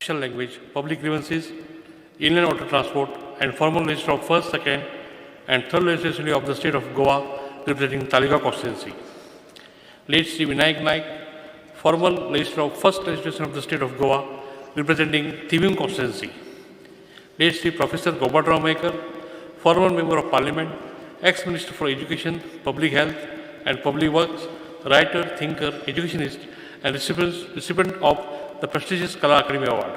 Official Language, Public Grievances, Inland Water Transport, and former legislator of 1st, 2nd, and 3rd Legislative Assembly of the State of Goa, representing Taleigao constituency. Late Sri Vinayak Naik, former legislator of 1st Legislation of the State of Goa, representing Tivim constituency. Late Sri Professor Gopalrao Mayekar, former Member of Parliament, ex-Minister for Education, Public Health and Public Works, writer, thinker, educationist, and recipient of the prestigious Kala Academy Award.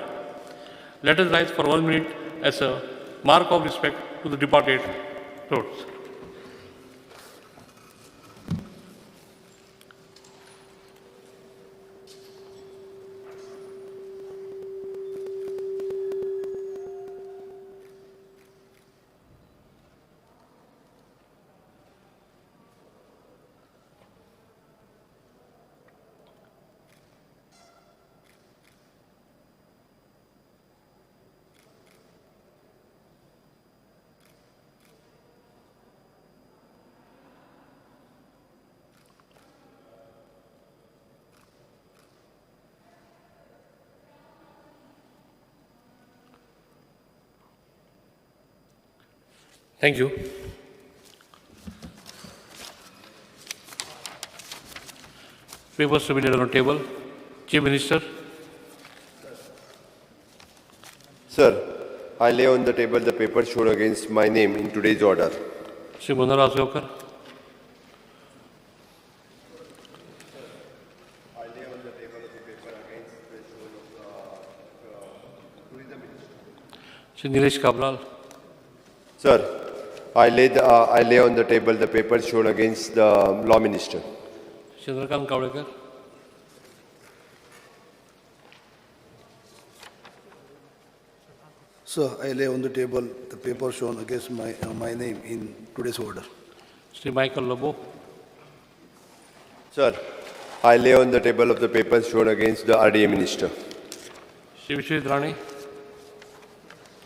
Let us rise for 1 minute as a mark of respect to the departed souls. Thank you. Papers to be laid on the table. Chief Minister. Sir, I lay on the table the paper shown against my name in today's order. Shri Manohar Ajgaonkar. I lay on the table of the paper against the shown of Tourism Minister. Shri Nilesh Cabral. Sir, I lay on the table the paper shown against the Law Minister. Chandrakant Kavlekar. Sir, I lay on the table the paper shown against my name in today's order. Shri Michael Lobo. Sir, I lay on the table of the paper shown against the RDA Minister. Shri Vishwajit Rane.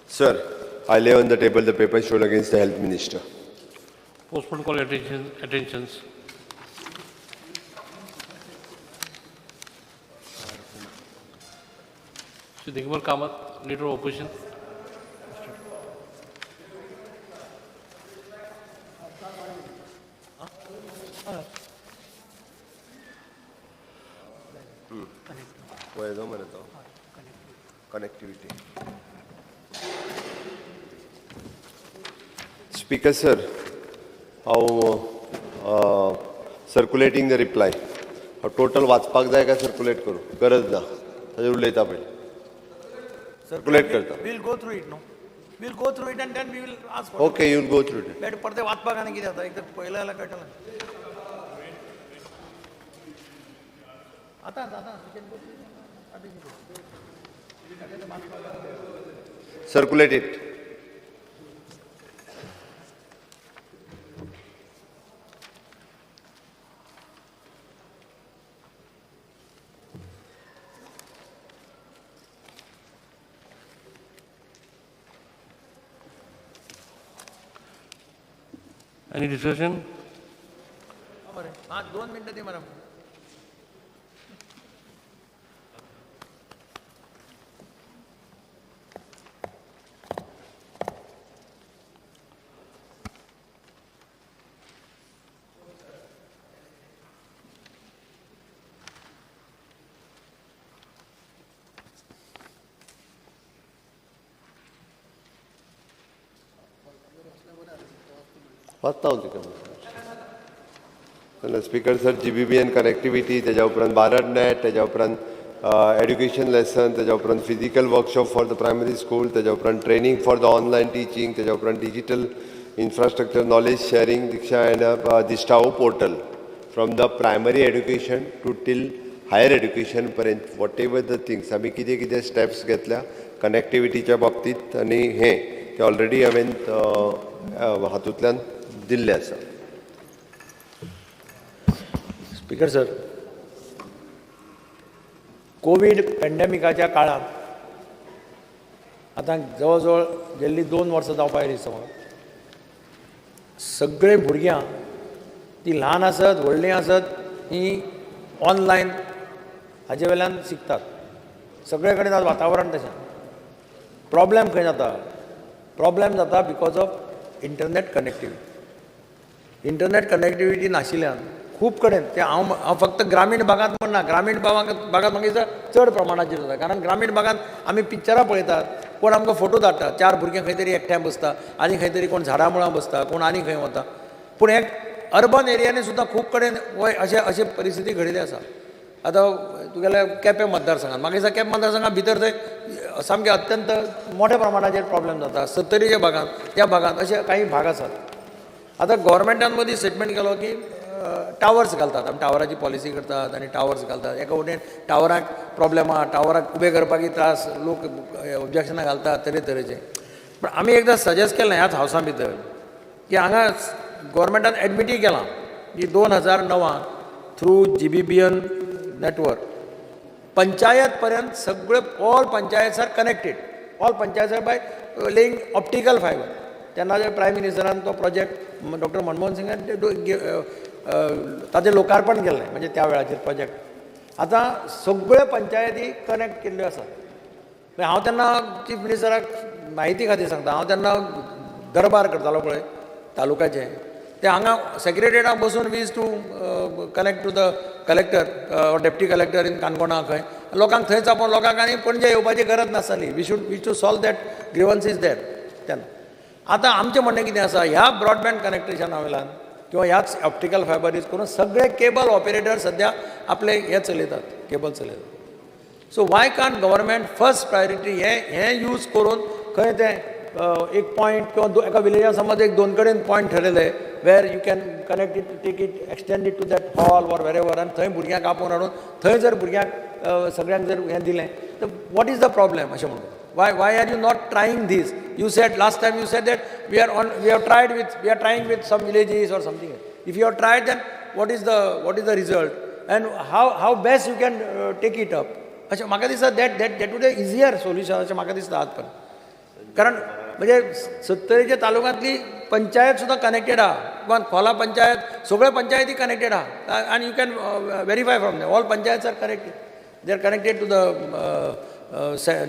Sir, I lay on the table the paper shown against the Health Minister. Postpone call attentions. Shri Digambar Kamat, Leader of Opposition. Connectivity. Speaker sir, हांव सर्कुलेटींग the reply. हांव total वाचपाक जाय काय circulate करूं? गरज ना, ताजेर उलयता पयलीं. सर्कुलेट करता. We'll go through it, no? We'll go through it and then we will ask. Okay, you will go through it. But परते वाचपाक आनी कितें जाता, एक तर पयलें जाल्यार कळटलें. आतां आतां we can go through it. Circulate it. Any discussion? बरें, आं 2 मिनटां दी मरे. वाचता हांव तुका. Speaker sir, GBVN connectivity, तेज्या उपरांत भारत नॅट, तेज्या उपरांत एड्युकेशन लेसन, तेज्या उपरांत physical workshop for the primary school, तेज्या उपरांत training for the online teaching, तेज्या उपरांत digital infrastructure knowledge sharing Diksha and Dishtao portal from the primary education to till higher education पर्यंत what ever the things आमी कितें कितें steps घेतल्या कनेक्टिविटीच्या बाबतींत आनी हें तें ऑलरेडी हांवें हातूंतल्यान दिल्लें आसा. स्पीकर सर, कोवीड पेंडेमिकाच्या काळांत आतां जवळ जवळ गेल्ली 2 वर्सां जावपा आयली दिसता म्हाका, सगळीं भुरग्यां ती ल्हान आसत व्हडलीं आसत ही ऑनलायन हाजे वेल्यान शिकतात. सगळे कडेन आज वातावरण तशें. प्रॉब्लेम खंय जाता? प्रॉब्लेम जाता because of internet connectivity. Internet connectivity नाशिल्ल्यान खूब कडेन ते हांव हांव फक्त ग्रामीण भागांत म्हणना, ग्रामीण भागांत म्हाका दिसता चड प्रमाणाचेर जाता, कारण ग्रामीण भागांत आमी पिक्चरां पळयतात, कोण आमकां फोटो धाडटा, चार भुरगे खंय तरी एकठांय बसता आनी खंय तरी कोण झाडां मुळां बसता, कोण आनी खंय वता. पूण एक अर्बन एरियांनी सुद्दां खूब कडेन अशे अशे परिस्थिती घडिल्ली आसा. आतां तुगेल्या केपें मतदारसंघात, म्हाका दिसता केपें मतदारसंघात भितर थंय सामकें अत्यंत मोठ्या प्रमाणाचेर प्रॉब्लेम जाता. सत्तरीच्या भागांत, त्या भागांत अशे काही भाग आसात. आतां गोवोरमेंटान मदीं स्टेटमेंट केलो की टावर्स घालतात, आमी टावराची पॉलिसी करतात आनी टावर्स घालतात. एका वटेन टावराक प्रॉब्लेम आहा, टावराक उबे करपाकय त्रास, लोक ऑब्जेक्शनां घालतात तरेतरेचे. पूण आमी एकदां सजेस्ट केलें ह्याच हावसा भितर की हांगा गोवोरमेंटान एडमिटय केलां की 2009 थ्रू GBBN network panchayat पर्यंत सगळे all panchayats are connected, all panchayats are by laying optical fibre. तेन्ना जे प्रायम मिनिस्टरान तो प्रोजेक्ट डॉक्टर मनमोहन सिंगान ताजें लोकार्पण केल्लें, म्हणजे त्या वेळाचेर प्रोजेक्ट. आतां सगळ्यो पंचायती कनेक्ट केल्ल्यो आसात. हांव तेन्ना चीफ मिनिस्टराक म्हायती खातीर सांगता, हांव तेन्ना दरबार करतालो पळय तालुक्याचें, ते हांगा सेक्रेटरीटाक बसून we used to connect to the collector or deputy collector in Canacona. खंय लोकांक थंयच आपोवन लोकांक आनी पणजे येवपाची गरज नासताली. We to solve that grievances there तेन्ना. आतां आमचें म्हणणें कितें आसा, ह्या ब्रॉडबँड कनेक्टेशना वयल्यान किंवा ह्याच ऑप्टिकल फायबर यूज करून सगळे केबल ऑपरेटर सद्या आपले हे चलयतात, केबल चलयतात. So why can't government first priority हे यूज करून खंय तें एक पॉयंट किंवा एका विलेजान समज एक दोन कडेन point ठरयले where you can connect it, take it, extend it to that hall or wherever, आनी थंय भुरग्यांक आपोवन हाडून थंय जर भुरग्यांक सगळ्यांक जर हें दिलें तर what is the problem अशें म्हणून. Why are you not trying this? You said last time, you said that we are on, we have tried with, we are trying with some villages or something. If you have tried, then what is the result and how best you can take it up? अशें म्हाका दिसता that that that would a easier solution अशें म्हाका दिसता आजपर्यंत. कारण म्हणजे सत्तरीच्या तालुक्यांतली पंचायत सुद्दां कनेक्टेड आहा, इवन खोला पंचायत, सगळ्यो पंचायती कनेक्टेड आहा आनी you can verify from all panchayats are connected. They are connected to the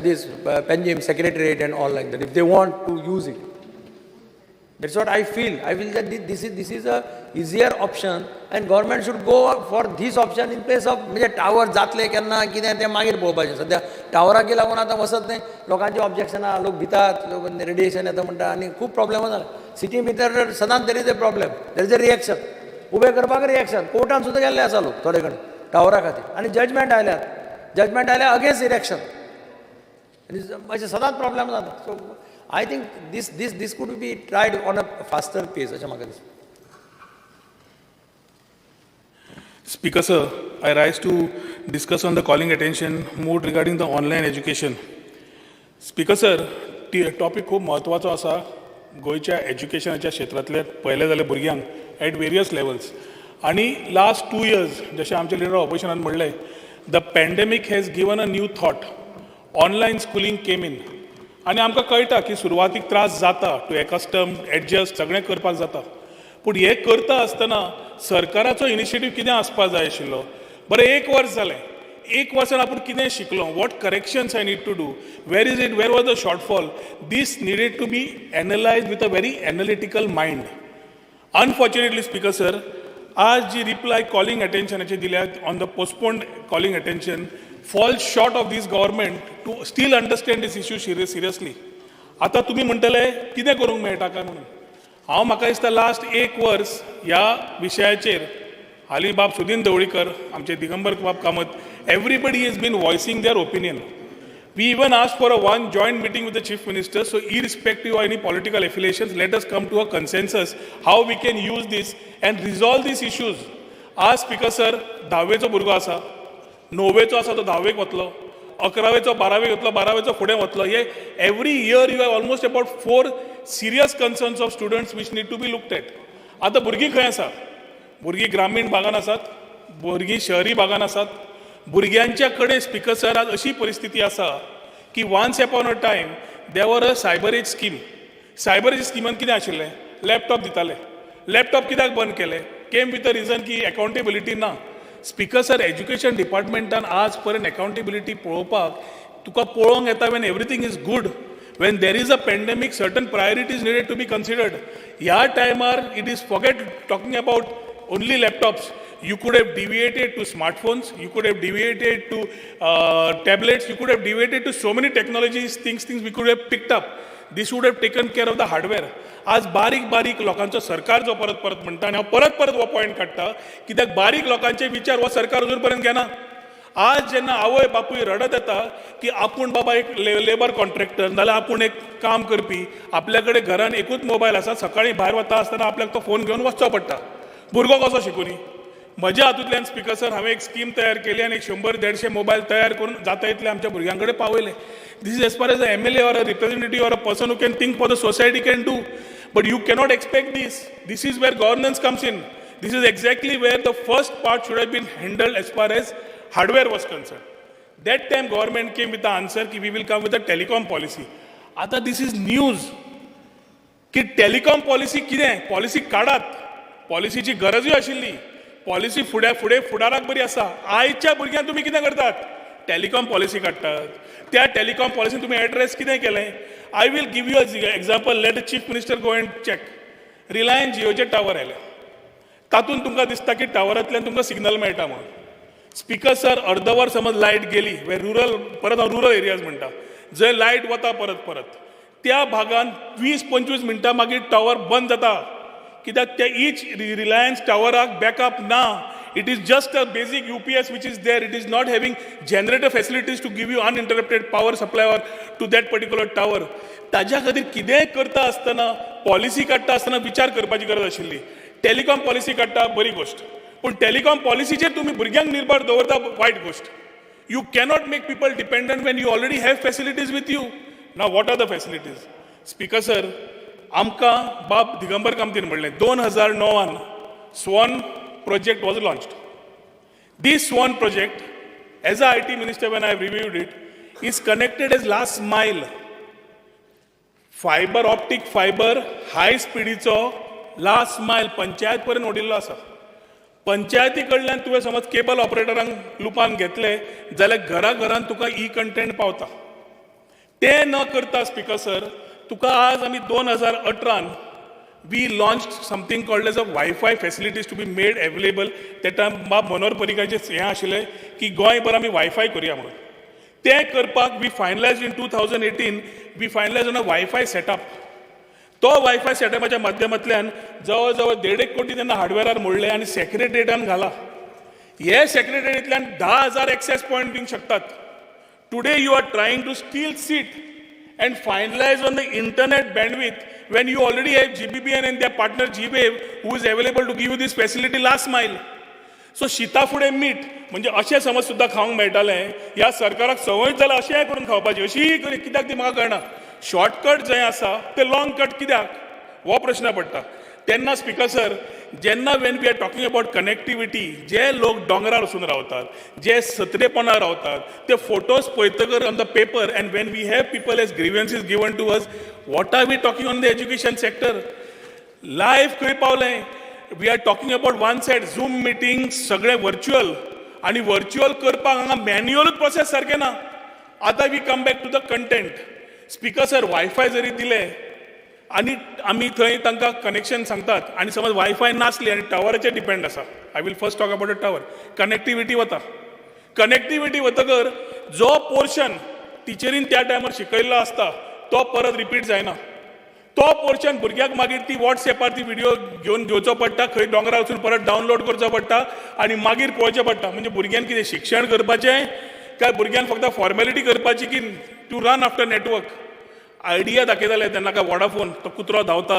this Panjim secretariat and all like that if they want to use it. That's what I feel. I feel that this is a easier option and government should go for this option in place of, म्हणजे tower जातले केन्ना कितें तें मागीर पळोवपाचें. सद्या टावराक लागून आतां वचत न्हय, लोकांचें ऑब्जेक्शनां, लोक भितात, लोक रेडिएशन येता म्हणटा आनी खूब प्रॉब्लेम जाला. सिटी भितर सदांच there is a problem, there is a reaction. उबें करपाक रिएक्शन, कोर्टान सुद्दां गेल्ले आसा लोक थोडे कडेन टावरा खातीर आनी जजमेंट आयल्यात, जजमेंट आयल्या अगेन्स्ट इरेक्शन आनी अशें सदांच प्रॉब्लेम जाता. So I think this could be tried on a faster pace अशें म्हाका दिसता. Speaker sir, I rise to discuss on the calling attention moved regarding the online education. Speaker sir, topic खूब म्हत्वाचो आसा. गोंयच्या एज्युकेशनाच्या क्षेत्रांतले पळयलें जाल्यार भुरग्यांक एट वेरियस लेवल्स आनी लास्ट 2 इयर्स, जशें आमचे लिडर ऑपोजिशनान म्हणलें, the pandemic has given a new thought. Online schooling came in आनी आमकां कळटा की सुरवातीक त्रास जाता टू एकस्टम, एडजस्ट, सगळें करपाक जाता. पूण हें करता आसतना सरकाराचो इनिशिएटीव कितें आसपा जाय आशिल्लो? बरें, एक वर्स जालें, एक वर्सान आपूण कितें शिकलो, what corrections I need to do, where is it, where was the shortfall, this needed to be analyzed with a very analytical mind. Unfortunately, Speaker sir, आज जी रिप्लाय कॉलिंग अटेन्शनाची दिल्या on the postponed calling attention fall short of this government to still understand this issue seriously. आतां तुमी म्हणटले कितें करूंक मेळटा काय म्हणून. हांव म्हाका दिसता लास्ट एक वर्स ह्या विशयाचेर हालीं बाब सुदीन ढवळीकर, आमचे दिगंबर बाब Kamat, everybody has been voicing their opinion. We even asked for a one joint meeting with the chief minister. So, irrespective of any political affiliations, let us come to a consensus how we can use this and resolve these issues. आज speaker sir, धावेचो भुरगो आसा, णवेचो आसा तो धावेक वतलो, अकरावेचो बारावेक वतलो, बारावेचो फुडें वतलो. हे every year you have almost about four serious concerns of students which need to be looked at. आतां भुरगीं खंय आसा? भुरगीं ग्रामीण भागान आसात, भुरगीं शहरी भागान आसात. भुरग्यांच्या कडेन, स्पीकर सर, आज अशी परिस्थिती आसा की once upon a time there were a cyber age scheme. Cyber age स्किमान कितें आशिल्लें? लॅपटॉप दिताले. लॅपटॉप कित्याक बंद केले? केम विथ अ रिजन की अकाउंटेबिलिटी ना. स्पीकर सर, एज्युकेशन डिपार्टमेंटान आज पर्यंत अकाउंटेबिलिटी पळोवपाक तुका पळोवंक येता when everything is good. When there is a pandemic, certain priorities needed to be considered. ह्या टायमार it is, forget talking about only laptops. You could have deviated to smartphones, you could have deviated to tablets, you could have deviated to so many technologies, things we could have picked up. This would have taken care of the hardware. आज बारीक बारीक लोकांचो सरकार जो परत परत म्हणटा, आनी हांव परत परत हो पॉयंट काडटा कित्याक बारीक लोकांचे विचार हो सरकार अजून पर्यंत घेना. आज जेन्ना आवय बापूय रडत येता की आपूण बाबा एक लेबर कॉन्ट्रॅक्टर, नाल्यार आपूण एक काम करपी, आपल्या कडेन घरान एकूच मोबायल आसा, सकाळीं भायर वता आसतना आपल्याक तो फोन घेवन वचचो पडटा, भुरगो कसो शिकुनी? म्हज्या हातूंतल्यान, स्पिकर सर, हांवें एक स्कीम तयार केली आनी एक 100-150 मोबायल तयार करून जाता इतले आमच्या भुरग्यां कडेन पावयले. This is as far as a MLA or a representative or a person who can think for the society can do, but you cannot expect this. This is where governance comes in. This is exactly where the first part should have been handled as far as hardware was concerned. That time government came with the answer की we will come with a telecom policy. आता this is news की telecom policy कितें? Policy काडात, पॉलिसीची गरजूय आशिल्ली. Policy फुडें फुडें फुडाराक बरी आसा. आयच्या भुरग्यांक तुमी कितें करतात? टेलिकॉम पॉलिसी काडटात. त्या टेलिकॉम पॉलिसीन तुमी एड्रेस कितें केलें? I will give you example. Let the Chief Minister go and check. Reliance जियोचे tower आयले, तातूंत तुमकां दिसता की टावरांतल्यान तुमकां सिग्नल मेळटा म्हणून. स्पिकर सर, अर्दवर समज लायट गेली, वे रुरल, परत हांव रुरल एरियाज म्हणटा, जंय लायट वता परत परत, त्या भागान 20-25 मिनटां मागीर टावर बंद जाता, कित्याक त्या इच रिलायन्स टावराक बॅकअप ना. It is just a basic UPS which is there. It is not having generator facilities to give you uninterrupted power supply or to that particular tower. ताज्या खातीर कितेंय करता आसतना, पॉलिसी काडटा आसतना विचार करपाची गरज आशिल्ली. टेलिकॉम पॉलिसी काडटा, बरी गोश्ट, पूण टेलिकॉम पॉलिसीचेर तुमी भुरग्यांक निर्भर दवरता, वायट गोश्ट. You cannot make people dependent when you already have facilities with you. Now, what are the facilities? Speaker sir, आमकां बाब दिगंबर कामतीन म्हणलें, 2009न SWAN project was launched. This SWAN project, as a IT minister when I reviewed it, is connected as last mile. Fiber optic fiber high स्पिडीचो last mile panchayat पर्यंत ओडिल्लो आसा. पंचायती कडल्यान तुवें समज cable ऑपरेटरांक लुपान घेतले जाल्यार घरा घरान तुका ई कंटेंट पावता. ते न करता, स्पिकर सर, तुका आज आमी 2018न we launch something called as a WiFi facilities to be made available. ते टायम बाब मनोहर पर्रीकाराचें हें आशिल्लें की गोंयभर आमी वायफाय करुया म्हणून. तें करपाक we finalize in 2018, we finalize on a WiFi setup. तो वायफाय सेटअपाच्या माध्यमांतल्यान जवळ जवळ देड एक कोटी तेन्ना हार्डवेरार मोडले आनी सेक्रेटरिएटान घाला. हे सेक्रेटरीतल्यान 10,000 एक्सेस पॉयंट दिवंक शकतात. Today you are trying to still sit and finalize on the internet bandwidth when you already have GBBN and their partner G-Wave who is available to give you this facility last mile. So शिता फुडें मीठ म्हणजे अशें समज सुद्दां खावंक मेळटालें. ह्या सरकाराक संवय जाल्या अशें करून खावपाची, अशी करी कित्याक ती म्हाका कळना. शॉर्टकट जंय आसा ते लॉंग कट कित्याक, हो प्रश्न पडटा तेन्ना. स्पिकर सर, जेन्ना when we are talking about connectivity, जे लोक दोंगरार वचून रावतात, जे सत्रेपणार रावतात, ते photos पळयतकर on the paper, and when we have people as grievances given to us, what are we talking on the education sector? Life खंय पावलें? We are talking about one side Zoom meeting, सगळें virtual, आनी virtual करपाक हांगा मॅन्युअलूच process सारकें ना. आतां we come back to the content. Speaker sir, WiFi जरी दिले आनी आमी थंय तांकां कनेक्शन सांगतात आनी समज वायफाय नासली आनी टावराचेर डिपेंड आसा, I will first talk about a tower connectivity. वता कनेक्टिविटी वतकर जो पोर्शन टिचरीन त्या टायमार शिकयल्लो आसता तो परत रिपीट जायना. तो पोर्शन भुरग्याक मागीर ती वॉट्सएपार ती व्हिडिओ घेवन घेवचो पडटा, खंय दोंगरार वचून परत डावनलोड करचो पडटा आनी मागीर पळोवचें पडटा. म्हणजे भुरग्यान कितें शिक्षण करपाचें काय भुरग्यान फक्त फॉर्मेलिटी करपाची की to run after network? Idea दाखयताले तेन्ना काय वॉडाफोन तो कुत्रो धांवता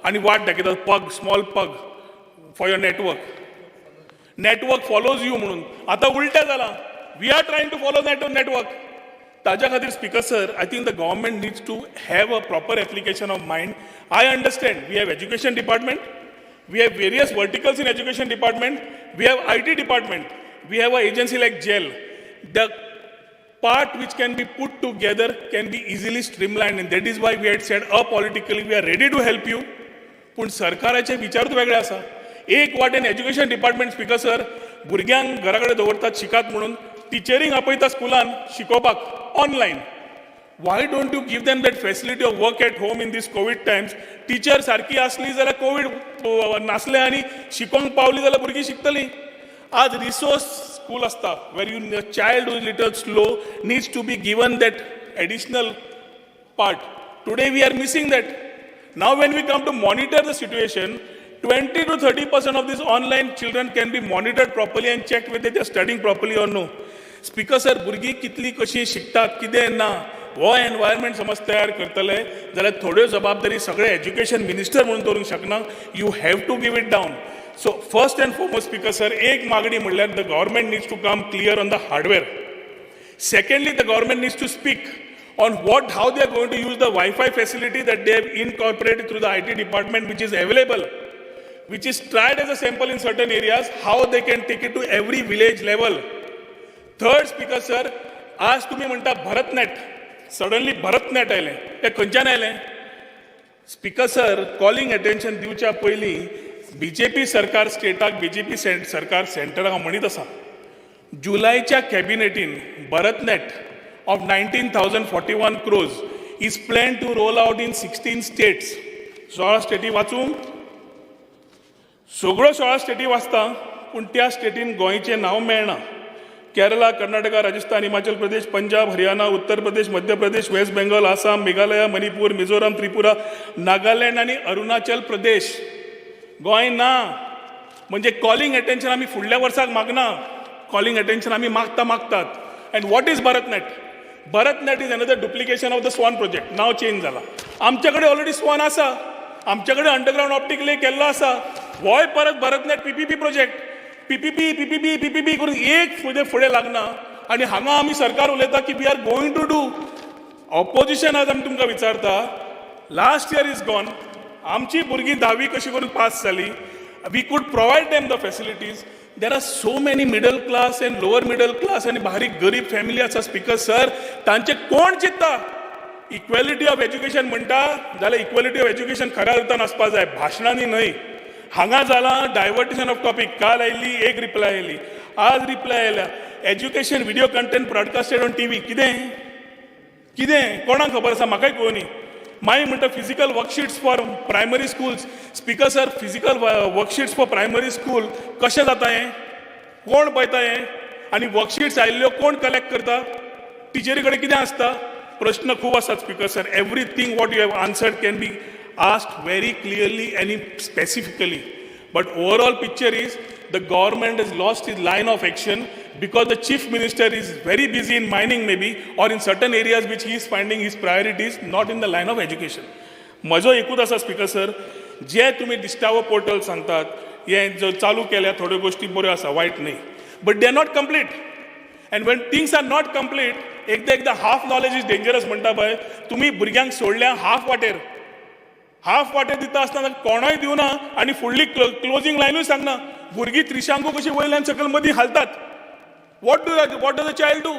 आनी वाट दाखयता, pug, small pug for your network, network follows you म्हणून. आतां उलटें जालां, we are trying to follow network. ताज्या खातीर, Speaker sir, I think the government needs to have a proper application of mind. I understand we have education department, we have various verticals in education department, we have IT department, we have an agency like GEL. The part which can be put together can be easily streamlined, and that is why we had said apolitically we are ready to help you. पूण सरकाराचे विचारूच वेगळे आसा. एक वाटेन education department, speaker sir, भुरग्यांक घरा कडेन दवरतात शिकात म्हणून, टिचरींक आपयता स्कुलान शिकोवपाक. Online. Why don't you give them that facility of work at home in this COVID times? Teacher सारकी आसली जाल्यार कोवीड नासले आनी शिकोंक पावली जाल्यार भुरगीं शिकतलीं. आज रिसोर्स स्कूल आसता where you child is little slow needs to be given that additional part. Today we are missing that. Now when we come to monitor the situation, 20 to 30% of these online children can be monitored properly and checked whether they are studying properly or no. Speaker sir, भुरगीं कितली कशी शिकतात कितें ना, हो environment समज तयार करतले जाल्यार थोड्यो जबाबदारी सगळे एज्युकेशन मिनिस्टर म्हणून दवरूंक शकना. You have to give it down. So first and foremost, Speaker sir, एक मागणी म्हणल्यार the government needs to come clear on the hardware. Secondly, the government needs to speak on what, how they are going to use the Wi-Fi facility that they have incorporated through the IT department, which is available, which is tried as a sample in certain areas, how they can take it to every village level. Third, Speaker sir, आज तुम्ही म्हणता भरतनेट, suddenly भरतनेट आयलें, तें खंयच्यान आयलें? Speaker sir, calling attention दिवच्या पयलीं BJP सरकार स्टेटाक, BJP सरकार सेंटराक हांव म्हणीत आसा, जुलयच्या कॅबिनेटीन BharatNet of 19,041 crores is plan to roll out in 16 states. 16 स्टेटी वाचूंक? सगळ्यो 16 स्टेटी वाचता, पूण त्या स्टेटीन गोंयचें नांव मेळना. केरला, कर्नाटका, राजस्थान, हिमाचल प्रदेश, पंजाब, हरियाणा, उत्तर प्रदेश, मध्य प्रदेश, वेस्ट बेंगॉल, आसाम, मेघालय, मणिपूर, मिझोराम, त्रिपुरा, नागालँड आनी अरुणाचल प्रदेश. गोंय ना. म्हणजे कॉलिंग अटेन्शन आमी फुडल्या वर्साक मागना, कॉलिंग अटेन्शन आमी मागता मागतात. And what is BharatNet? BharatNet is another duplication of the SWAN project. Now change जाला. आमचे कडेन ऑलरेडी स्वान आसा, आमचे कडेन अंडरग्रावंड ऑप्टीक ले केल्लो आसा. होय परत भरतनेट PPP project, PPP PPP PPP करून एक फुडें फुडें लागना. आनी हांगा आमी सरकार उलयता की we are going to do. Opposition आज आमी तुमकां विचारता, last year is gone. आमची भुरगीं धावी कशी करून पास जाली. We could provide them the facilities. There are so many middle class and lower middle class आनी बारीक गरीब फॅमिली आसा, स्पीकर सर. तांचे कोण चिंत्ता? इक्वेलिटी ऑफ एज्युकेशन म्हणटा जाल्यार इक्वेलिटी ऑफ एज्युकेशन खऱ्या अर्थान आसपा जाय, भाशणांनी न्हय. हांगा जालां डायवर्टेशन ऑफ टॉपीक. काल आयिल्ली एक रिप्लाय आयली, आज रिप्लाय आयल्या, education video content broadcasted on TV. कितें कितें कोणाक खबर आसा? म्हाकाय कळुनी. मागीर म्हणटा physical worksheets for primary schools. Speaker sir, physical worksheets for primary school कशें जाता हें? कोण पळयता हें? आनी वर्कशीट्स आयिल्ल्यो कोण कलेक्ट करता? टिचरी कडेन कितें आसता? प्रश्न खूब आसात, Speaker sir. Everything what you have answered can be asked very clearly and specifically. But overall picture is the government has lost its line of action because the chief minister is very busy in mining maybe or in certain areas which he is finding his priorities, not in the line of education. म्हजो एकूच आसा, speaker sir, जे तुमी दिश्टावो portal सांगतात, हे जो चालू केल्या, थोड्यो गोश्टी बऱ्यो आसा, वायट न्ही, but they are not complete. And when things are not complete, एकदां एकदां half knowledge is dangerous म्हणटा पळय. तुमी भुरग्यांक सोडल्या हाफ वाटेर. हाफ वाटेर दिता आसतना कोणूय दिवना आनी फुडली क्लोजींग लायनूय सांगना. भुरगीं त्रिशांकू कशी वयल्यान सकयल मदीं हालतात. What does a child do?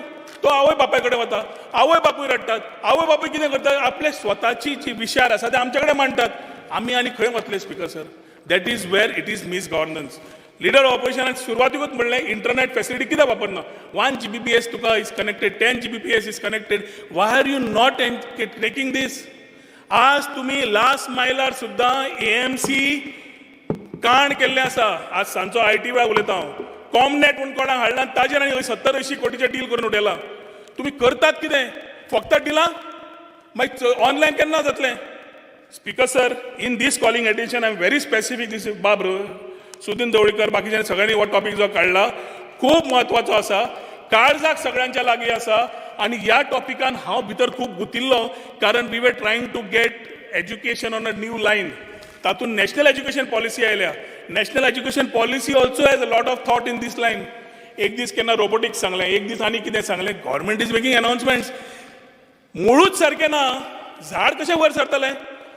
तो आवय बापाय कडेन वता, आवय बापूय रडटात. आवय बापूय कितें करतात? आपले स्वताची जी विचार आसा ते आमचे कडेन मांडटात. आमी आनी खंय वतले, Speaker sir? That is where it is misgovernance. Leader of ऑपोजिशनान सुरवातीकूच म्हणलें, इंटरनेट फॅसिलिटी कित्याक वापरना? 1 Gbps तुका is connected, 10 Gbps is connected. Why are you not taking this? आज तुम्ही लास्ट मायलार सुद्दां एएमसी काण केल्लें आसा. आज सांजचो IT वेळार उलयता हांव. कॉमनेट म्हूण कोणाक हाडला, ताजेर आनी 70-80 कोटीचें डील करून उडयलां. तुमी करतात कितें? फक्त डिलां? मागीर ऑनलायन केन्ना जातलें? Speaker sir, in this calling attention I am very specific. This बाब सुदीन ढवळीकर, बाकीच्या सगळ्यांनी हो टॉपीक जो काडला खूब म्हत्वाचो आसा, काळजाक सगळ्यांच्या लागीं आसा. आनी ह्या टॉपिकान हांव भितर खूब गुतिल्लो, कारण we were trying to get education on a new line. तातूंत नॅशनल एज्युकेशन पॉलिसी आयल्या. National Education Policy also has a lot of thought in this line. एक दीस केन्ना रोबोटिक्स सांगलें, एक दीस आनी कितें सांगलें. Government is making announcements. मुळूच सारकें ना, झाड कशें वयर सरतलें?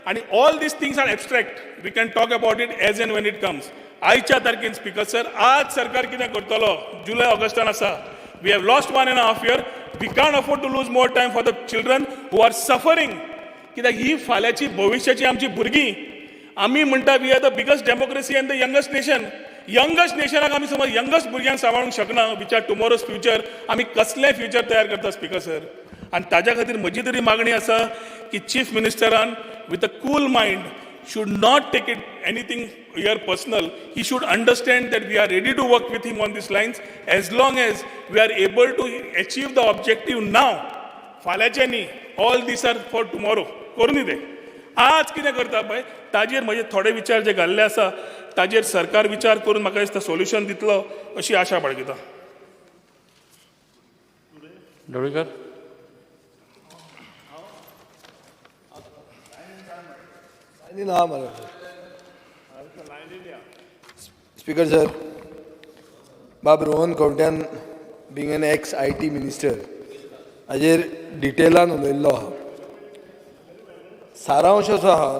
आनी all these things are abstract. We can talk about it as and when it comes. आयच्या तारखेन, स्पीकर सर, आज सरकार कितें करतलो? जुलय ऑगस्टान आसा. We have lost 1.5 year. We can't afford to lose more time for the children who are suffering, कित्याक ही फाल्यांची भविश्याची आमची भुरगीं. आमी म्हणटा we are the biggest democracy and the youngest nation. Youngest नेशनाक आमी समज यंगस्ट भुरग्यांक सांबाळूंक शकना, which are tomorrow's future, आमी कसलें फ्युचर तयार करता, स्पीकर सर? आनी ताज्या खातीर म्हजी तरी मागणी आसा की chief मिनिस्टरान with a cool mind should not take it anything here personal. He should understand that we are ready to work with him on these lines as long as we are able to achieve the objective now. फाल्यांचे न्ही, all these are for tomorrow. करून ते आज कितें करता पळय, ताजेर म्हजे थोडे विचार जे घाल्ले आसा ताजेर सरकार विचार करून म्हाका दिसता सोल्युशन दितलो अशी आशा बाळगिता. Dhavalikar. ना मरे. स्पीकर सर, बाब Rohan खंवट्यान being an ex IT minister हाजेर डिटेलान उलयल्लो आहा. सारांश असो आहा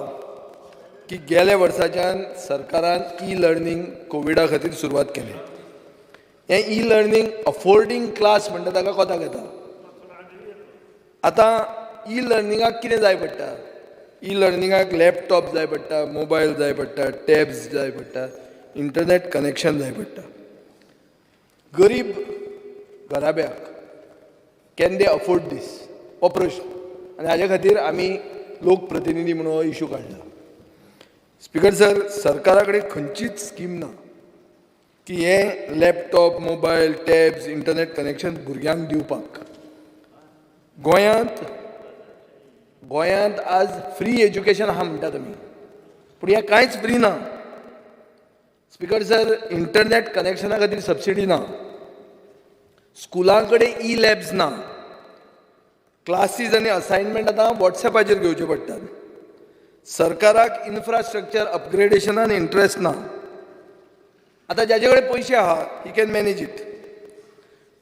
की गेल्या वर्साच्यान सरकारान ई लर्नींग कोविडा खातीर सुरवात केली. हें ई लर्नींग अफोर्डींग क्लास म्हणटा ताका कोताक येता. आतां ई लर्निंगाक कितें जाय पडटा? ई लर्निंगाक लॅपटॉप जाय पडटा, मोबायल जाय पडटा, टॅब्स जाय पडटा, इंटरनेट कनेक्शन जाय पडटा. गरीब घराब्याक can they afford दीस हो प्रश्न. आनी हाजे खातीर आमी लोकप्रतिनिधी म्हणून हो इशू काडला. स्पीकर सर, सरकारा कडेन खंयचीच स्कीम ना की हे laptop, mobile, tabs, internet connection भुरग्यांक दिवपाक. गोंयांत गोंयांत आज फ्री एज्युकेशन आहा म्हणटात आमी, पूण हें कांयच फ्री ना. स्पीकर सर, इंटरनेट कनेक्शना खातीर सबसिडी ना, स्कुलां कडेन ई लॅब्स ना, क्लासीज आनी असायनमेंट आतां वॉट्सॅपाचेर घेवचे पडटात. सरकाराक इन्फ्रास्ट्रक्चर अपग्रेडेशनान इंट्रस्ट ना. आतां जाचे कडेन पयशे आहा he can manage it,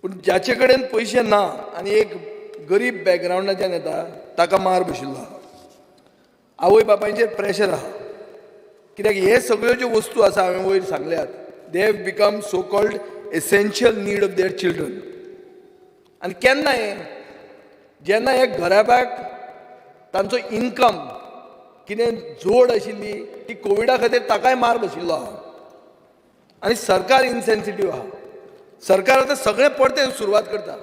पूण जाचे कडेन पयशे ना आनी एक गरीब बॅकग्रावंडाच्यान येता ताका मार बशिल्लो आहा. आवय बापायचेर प्रेशर आहा, कित्याक हे सगळ्यो ज्यो वस्तू आसा हांवें वयर सांगल्यात, they have become so called essential need of their children. आनी केन्ना हें, जेन्ना हे घराब्याक तांचो इनकम कितें जोड आशिल्ली ती कोविडा खातीर ताकाय मार बशिल्लो आहा. आनी सरकार इनसेन्सिटीव आहा. सरकार आतां सगळें परतें सुरवात करता.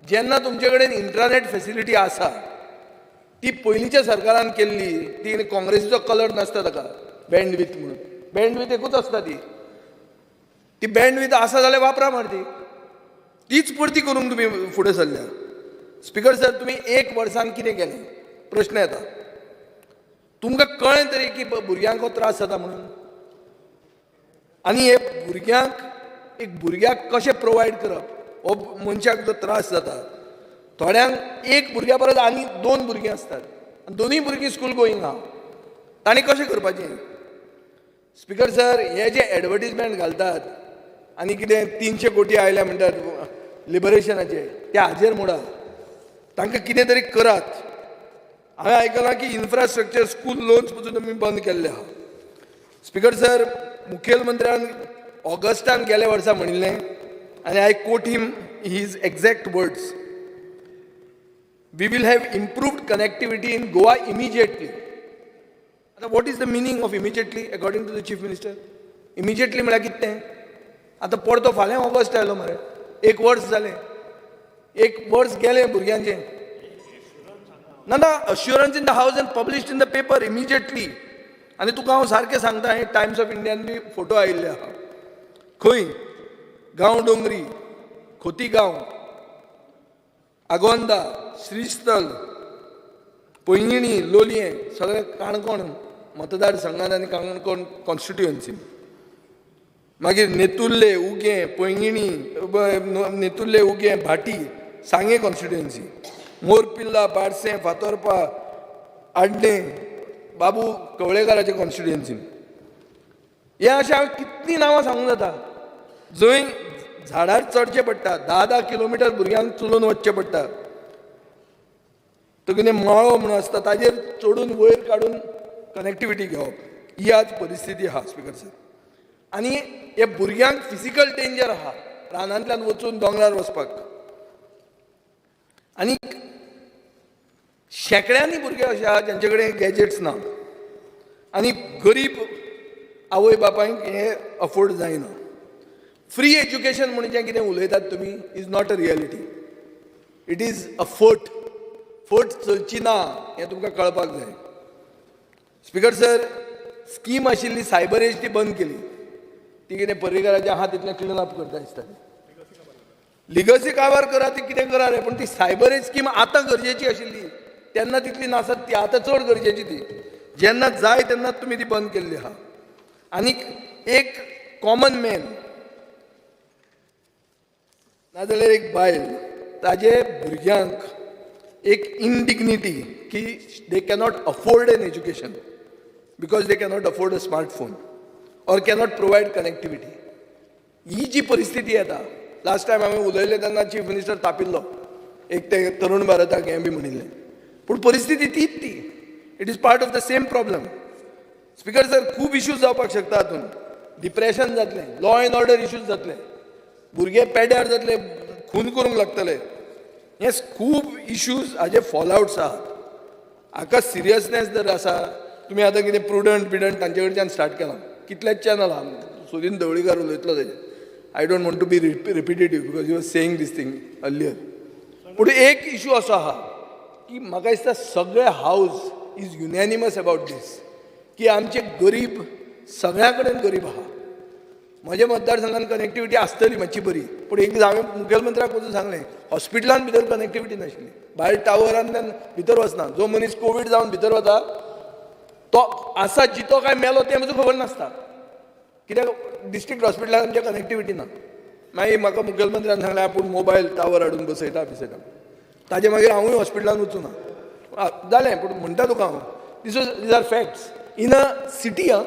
जेन्ना तुमचे कडेन इंट्रानेट फेसिलिटी आसा ती पयलींच्या सरकारान केल्ली, ती काँग्रेसीचो कलर नासता ताका बँडवीथ म्हणून, बँडवीथ एकूच आसता ती, ती बँडवीथ आसा जाल्यार वापरा मरे ती, तीच परती करूंक तुमी फुडें सरल्या. स्पीकर सर, तुमी एक वर्सान कितें केलें प्रश्न येता. तुमकां कळ्ळें तरी की भुरग्यांक हो त्रास जाता म्हणून. आनी हे भुरग्यांक एक भुरग्याक कशें प्रोवायड करप हो मनशाक जो त्रास जाता. थोड्यांक एक भुरग्या परस आनी दोन भुरगीं आसतात आनी दोनूय भुरगीं स्कूल गोईंग आहा, तांणी कशें करपाचें? स्पीकर सर, हे जे एडवर्टीजमेंट घालतात आनी कितें 300 कोटी आयल्या म्हणटात लिबरेशनाचे, ते हाजेर मोडा, तांकां कितें तरी करात. हांवें आयकलां की इन्फ्रास्ट्रक्चर स्कूल लोन्स पसून तुमी बंद केल्ले आहा. स्पीकर सर, मुखेलमंत्र्यान ऑगस्टान गेल्या वर्सा म्हणिल्लें आनी I quote him his exact words, we will have improved connectivity in Goa immediately. आतां what is the meaning of immediately according to the chief minister? Immediately म्हळ्यार कितें तें? आतां परतो फाल्यां ऑगस्ट आयलो मरे, एक वर्स जालें, एक वर्स गेलें भुरग्यांचें. ना ना, assurance in the house and published in the paper immediately. आनी तुका हांव सारकें सांगता, हे टायम्स ऑफ इंडियान बी फोटो आयिल्ले आहा. खंय? गांव डोंगरी, खोतीगांव, आगोंदा, श्रीस्थल, पैंगिणी, लोलयें, सगळें काणकोण मतदारसंघात आनी काणकोण कॉन्स्टिट्युएन्सी. मागीर नेतुर्ले, उगें, पैंगिणी, नेतुर्ले, उगें, भाटी, सांगें कॉन्स्टिट्युएन्सी, मोरपिल्ला, बारसें, फातोर्पा, आडणे, बाबू कवळेकाराचे कॉन्स्टिट्युएन्सी. हे अशें हांवें कितलीं नांवां सांगूंक जाता जंय झाडार चडचें पडटा, 10-10 किलोमिटर भुरग्यांक चलून वचचें पडटा. तो कितें माळो म्हणून आसता ताजेर चडून वयर काडून कनेक्टिविटी घेवप, ही आज परिस्थिती आहा स्पीकर सर. आनी हे भुरग्यांक फिजिकल डेंजर आहा रानांतल्यान वचून दोंगरार वचपाक. आनी शेंकड्यांनी भुरगे अशे आहा जांचे कडेन गॅजेट्स ना आनी गरीब आवय बापायक हें अफोर्ड जायना. फ्री एज्युकेशन म्हणून जें कितें उलयतात तुमी is not a reality. It is a फट. फट चलची ना हें तुमकां कळपाक जाय. स्पिकर सर, स्कीम आशिल्ली सायबर एज ती बंद केली. ती कितें पर्रीकाराचें आहा तितलें क्लिन अप करता दिसता. लिगसी काबार करा, ती कितें करा रे, पूण ती सायबर एज स्कीम आतां गरजेची आशिल्ली. तेन्ना तितली नासत, ती आतां चड गरजेची. ती जेन्ना जाय तेन्ना तुमी ती बंद केल्ली आहा. आनीक एक कॉमन मॅन नाजाल्यार एक बायल, ताजे भुरग्यांक एक इनडिग्निटी की they cannot afford N education because they cannot afford a smartphone or cannot provide connectivity. ही जी परिस्थिती येता, लास्ट टायम हांवें उलयलें तेन्ना चीफ मिनिस्टर तापिल्लो. एक ते तरुण भारताक हें बी म्हणिल्लें, पूण परिस्थिती तीच ती. It is part of the same problem. Speaker sir, खूब इश्यूज जावपाक शकता हातूंत. डिप्रेशन जातलें, लॉ एंड ऑर्डर इश्यूज जातले, भुरगे पेड्यार जातले, खून करूंक लागतले. हे खूब इश्यूज हाजे फॉलआउट्स आहात. हाका सिरियसनेस जर आसा, तुमी आतां कितें प्रुडंट बिडंट तांचे कडच्यान स्टार्ट केलां. कितलेच चॅनल आहा, सुदीन ढवळीकार उलयतलो तेजेर. I don't want to be repetitive because you are saying this thing earlier. पूण एक इशू असो आहा की म्हाका दिसता सगळे house is unanimous about this की आमचे गरीब सगळ्या कडेन गरीब आहा. म्हज्या मतदारसंघात कनेक्टिविटी आसतली मातशी बरी, पूण एक दीस हांवें मुखेलमंत्र्याक वचून सांगलें, हॉस्पिटलान भितर कनेक्टिविटी नाशिल्ली. भायर टावरांतल्यान भितर वचना. जो मनीस कोवीड जावन भितर वता तो आसा जितो काय मेलो तें म्हजो खबर नासता, कित्याक डिस्ट्रिक्ट हॉस्पिटलान आमच्या कनेक्टिविटी ना. मागीर म्हाका मुखेलमंत्र्यान सांगलें, आपूण मोबायल टावर हाडून बसयता बिसयता. ताजे मागीर हांवूय हॉस्पिटलान वचूं ना जालें. पूण म्हणटा तुका हांव, these are facts in a city. Ah,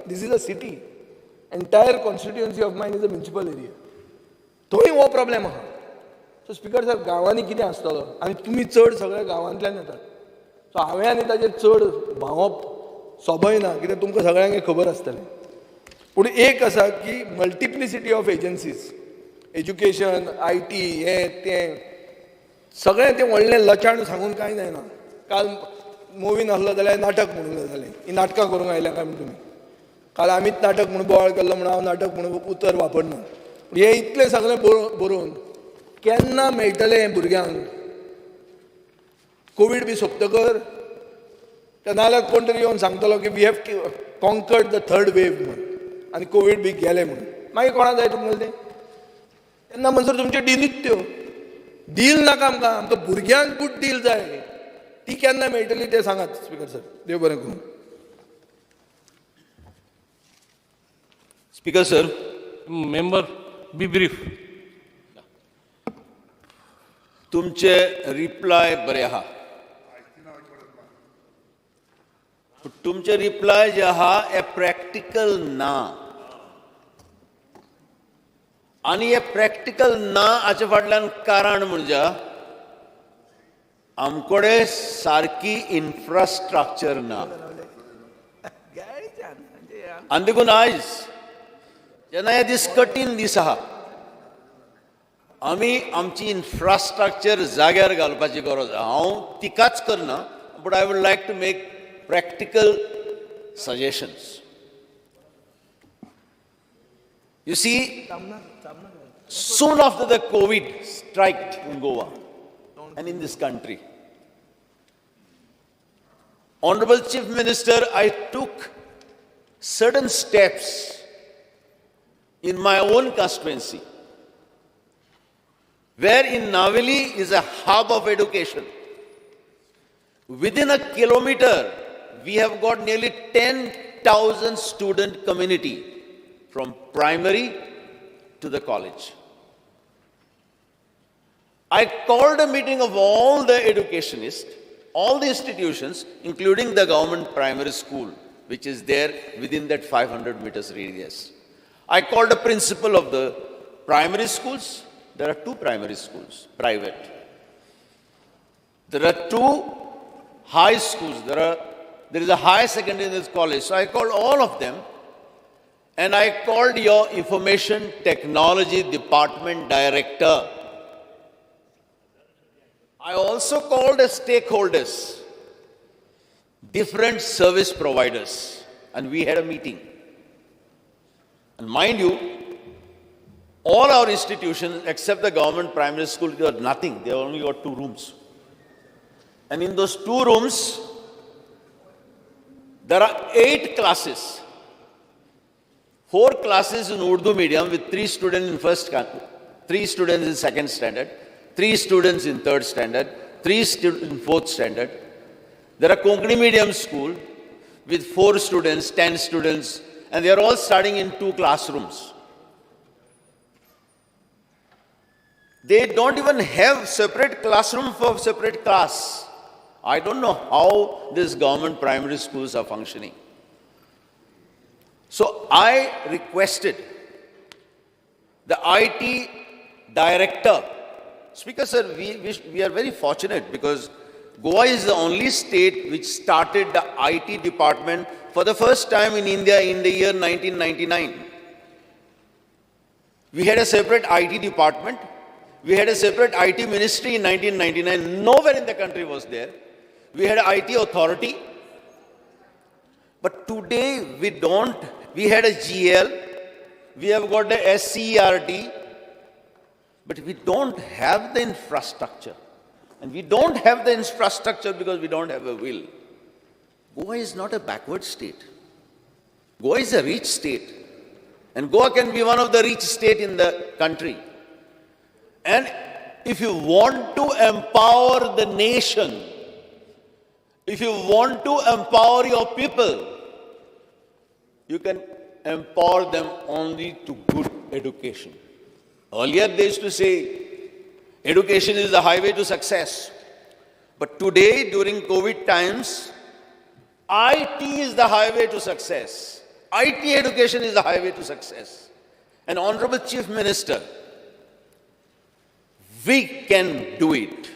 this is a city. Entire constituency of mine is a municipal area. थंय हो प्रॉब्लेम आहा. सो स्पिकर सर, गांवांनी कितें आसतलो? आनी तुमी चड सगळे गांवांतल्यान येतात, सो हांवें आनी ताजेर चड भावप सोबय ना, कित्याक तुमकां सगळ्यांक खबर आसतलें. पूण एक आसा की multiplicity of agencies, education, IT, हें तें सगळें तें व्हडलें लचाण सांगून कांय जायना. काल मुवीन आसलो जाल्यार नाटक म्हणूंक जालें. ही नाटकां करूंक आयल्या काय म्हूण तुमी? काल आमीच नाटक म्हणून बोवाळ केल्लो म्हणून हांव नाटक म्हणून उतर वापरना. पूण हें इतलें सगळें बरोवन केन्ना मेळटलें हें भुरग्यांक? कोवीड बी सोंपतकर? नाजाल्यार कोण तरी येवन सांगतलो की we have conquered the third wave म्हूण आनी कोवीड बी गेलें म्हणून. मागीर कोणा जाय तुमकां तें? तेन्ना म्हणसर तुमच्यो डिलीच त्यो. डील नाका आमकां, आमकां भुरग्यांक गुड डील जाय. ती केन्ना मेळटली तें सांगात स्पिकर सर. देव बरें करूं. Speaker sir, Member, be brief. तुमचे रिप्लाय बरे आहा, पूण तुमचे रिप्लाय जे आहा हे प्रॅक्टिकल ना. आनी हे प्रॅक्टिकल ना हाचे फाटल्यान कारण म्हणजे आमकडे सारकी इन्फ्रास्ट्रक्चर ना. आनी देखून आयज जेन्ना हे दीस कठीण दीस आहा, आमी आमची इन्फ्रास्ट्रक्चर जाग्यार घालपाची गरज आहा. हांव तिकाच करना, but I would like to make practical suggestions. You see, soon after the COVID strike in Goa and in this country, Honorable Chief Minister, I took certain steps in my own constituency, where in Naveli is a hub of education. Within a kilometer, we have got nearly 10,000 student community from primary to the college. I called a meeting of all the educationists, all the institutions, including the government primary school, which is there within that 500 meters radius. I called the principal of the primary schools. There are two primary schools, private. There are two high schools. There is a higher secondary in this college. So I called all of them and I called your information technology department director. I also called the stakeholders, different service providers, and we had a meeting. And mind you, All our institutions except the government primary school got nothing. They only got 2 rooms. And in those 2 rooms, there are 8 classes. 4 classes in Urdu medium with 3 students in first, 3 students in second standard, 3 students in third standard, 3 students in fourth standard. There are Konkani medium school with 4 students, 10 students, and they are all studying in 2 classrooms. They don't even have separate classroom for separate class. I don't know how these government primary schools are functioning. So I requested the IT director. Speaker sir, we are very fortunate because Goa is the only state which started the IT department for the first time in India in the year 1999. We had a separate IT department. We had a separate IT ministry in 1999. Nowhere in the country was there. We had an IT authority. But today we don't. We had a GL. We have got the SCERT. But we don't have the infrastructure. And we don't have the infrastructure because we don't have a will. Goa is not a backward state. Goa is a rich state. And Goa can be one of the rich state in the country. And if you want to empower the nation, if you want to empower your people, you can empower them only to good education. Earlier they used to say, education is the highway to success. But today, during COVID times, IT is the highway to success. IT education is the highway to success. And Honorable Chief Minister, we can do it.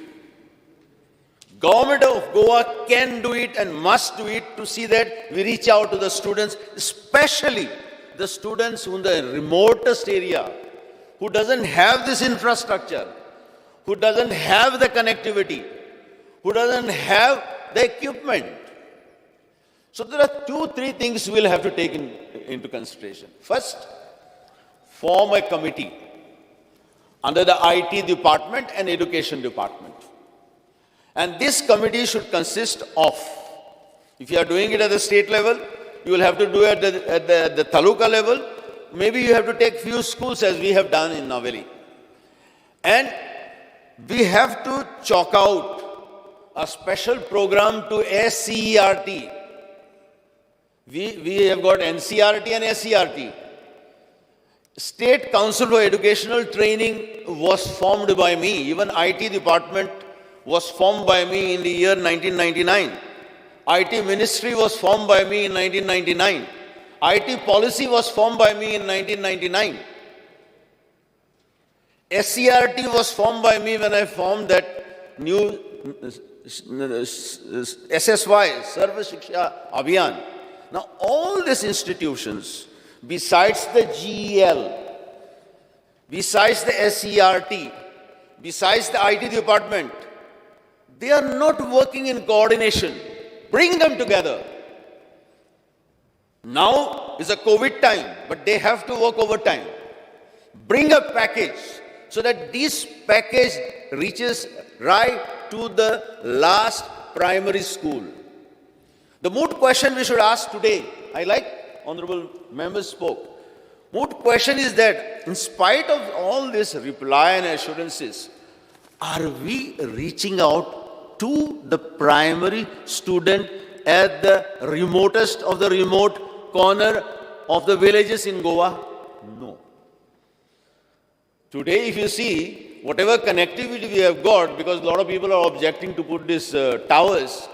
Government of Goa can do it and must do it to see that we reach out to the students, especially the students who in the remotest area, who doesn't have this infrastructure, who doesn't have the connectivity, who doesn't have the equipment. So there are 2-3 things we'll have to take into consideration. First, form a committee under the IT department and education department. And this committee should consist of, if you are doing it at the state level, you will have to do it at the taluka level. Maybe you have to take few schools as we have done in Navelim. And we have to chalk out a special program to SCERT. We have got NCERT and SCERT. State Council for Educational Training was formed by me. Even IT department was formed by me in the year 1999. IT ministry was formed by me in 1999. IT policy was formed by me in 1999. SCERT was formed by me when I formed that new SSY, Sarva Shiksha Abhiyan. Now all these institutions, besides the GEL, besides the SCERT, besides the IT department, they are not working in coordination. Bring them together. Now is a COVID time, but they have to work overtime. Bring a package so that this package reaches right to the last primary school. The moot question we should ask today, I like honorable members spoke. Moot question is that in spite of all this reply and assurances, are we reaching out to the primary student at the remotest of the remote corner of the villages in Goa? No. Today, if you see, whatever connectivity we have got, because a lot of people are objecting to put these towers,